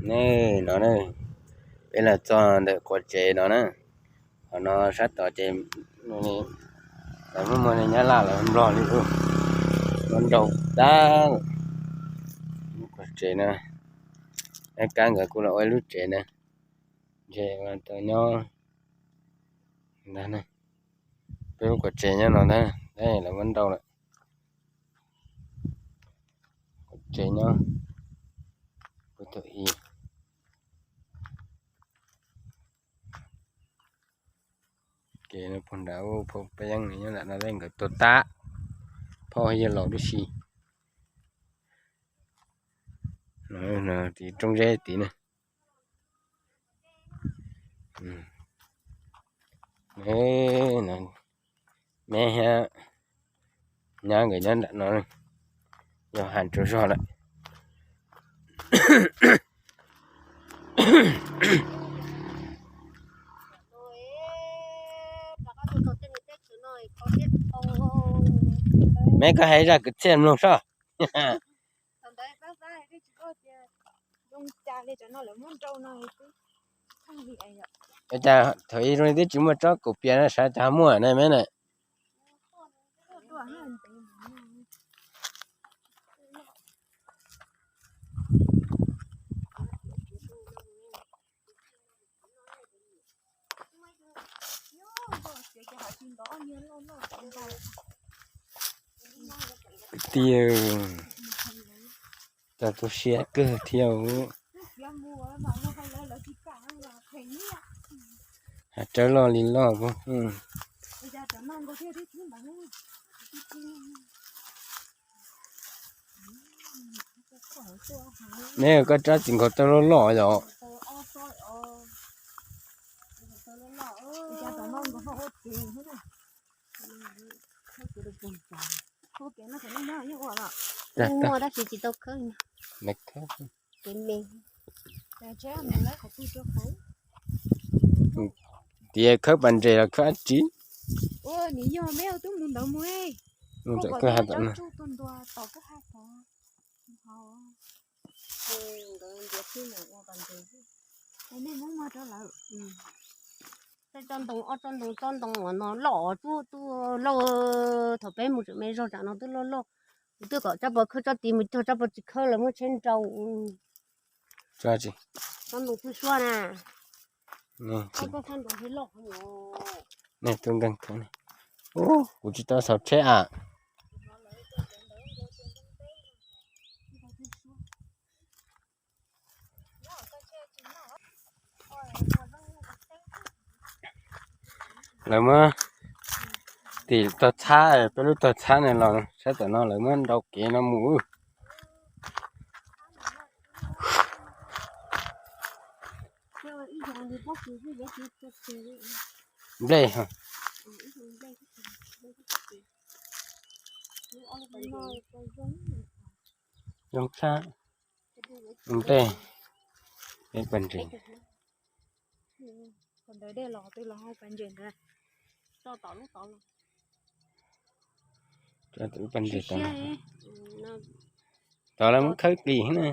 Ne, no ne, peb los txog ntawm quav tsev no na. Qhov no sab tod ces lawv muaj muag li Nyab Laj los Nplog li ub, muab nrau tag. Lub quav tsev no, ab kab nkawd kuj los ua ib lub tsev na, ntshe tau nyob ntag. Peb lub quav tsev nyob no ntag, lawv muab nrau lawm. Quav tsev nyob puag thaum ub. Kev no puag nrad, phauj Paj Yeeb nyob nram no, nkawd tuag tag, phauj yawg laus tib si. Tim roob zeb tid na. Me thiab nyab nkawd nyob nram no, yog has rau zog lawm. Me koj hais zaj kwv txhiaj mloog soj. Cas thaum ub zoo li twb tsis muaj tsob kaum pias na, sav cas ho muaj na me na. Kwv tij, txaus tu siab kawg thiab. Has rawv loj li loj. Neb koj tsob txiv nkaus tau loj loj yom. Muaj tab sis tsis tau khawb. Tias khawb pas ntses los khawb dab tsi? Nws yog me twb mus ntawd mus. Mus txawm kawg ha tom no. Tso ntoo, ob tsob ntoo, tsob ntoo uas no loj tsuj tsuj loj. Thaum peb mus tseem me zog tsam no twb loj loj. Kuv twb kom tsab pov khawb tsob tid mus cog, tsab pov tsis khawb lawv muab tsheb nrau. Tsob ntoo txwj suab na. Nej tub nkeeg khawb ne. Ub, kuv tsis tau xauv tsheb a. Lawv muab tim tog txhab, peb lub tog txhab no los sab tom no lawv muab nrau kev no mus. Nplej, zoo sab. Nplej, peb pas ntses. Tod lawv muab khawb qis na.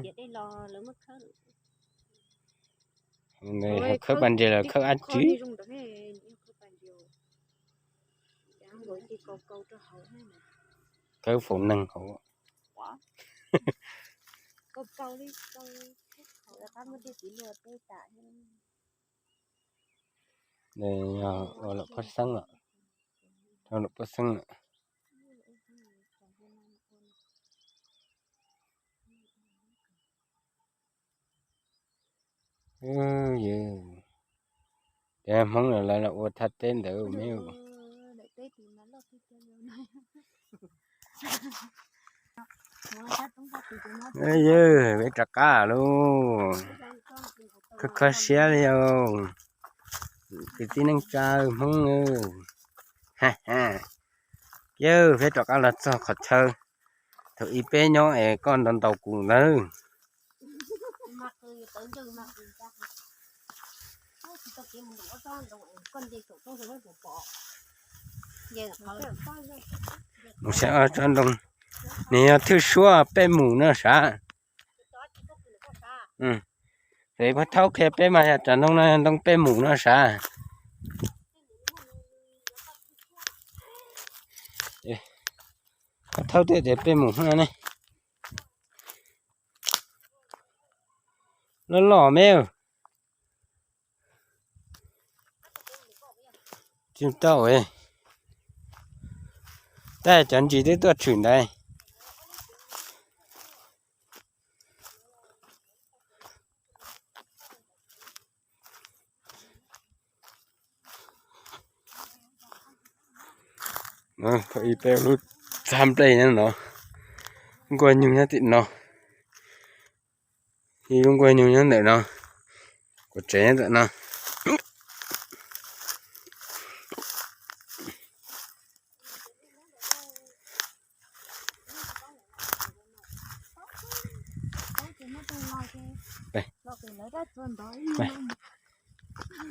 Khawb pas ntses los khawb dab tsi? Khawb faus neeg hauv. Ua lawm poj xeeb lawm, rau lawm poj xeeb lawm. Yog tias Hmoob lawv los ua thaj teb ntawd me. Yog peb rov qab lauj, khov kho siab li os kwv tij neej tsa Hmoob. Yog peb rov qab los txog qhov chaw thaum ub peb nyob es koj ntaus ntaus kuv ntawd. Mus saib ob tsob ntoo, nws yog thwj suab peb mus no sav. Peb puas thaub qhia peb mas yog tsav ntoo no ntoo peb mus no sav. Puas thaub tej tes peb mus no ne. Loj loj me. Tsis tau. Tab cov ntsis twb tuaj tshwm ntawd. Ib peb lub txhab nplej no, nkuaj nyuj nyob tim no, ib lub nkuaj nyuj nyob ntawm no, kuv tsev nyob ntawm no.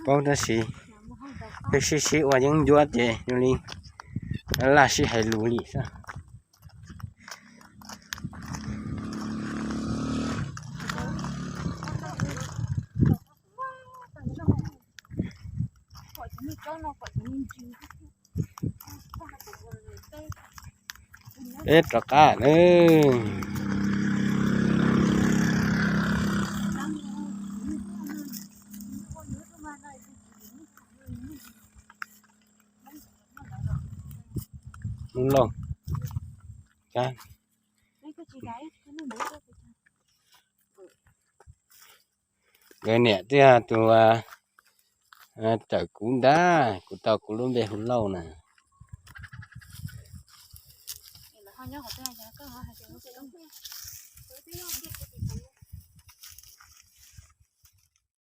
Paub tab sis, peb sib sib ua yeeb ncuab ces zoo li laj sib hais lus li xwb. Peb rov qab nawb. Lub lauj, nkawd niam twb yog tus tawm kuv ntag, kuv tau kuv lub npe hu Lauj na.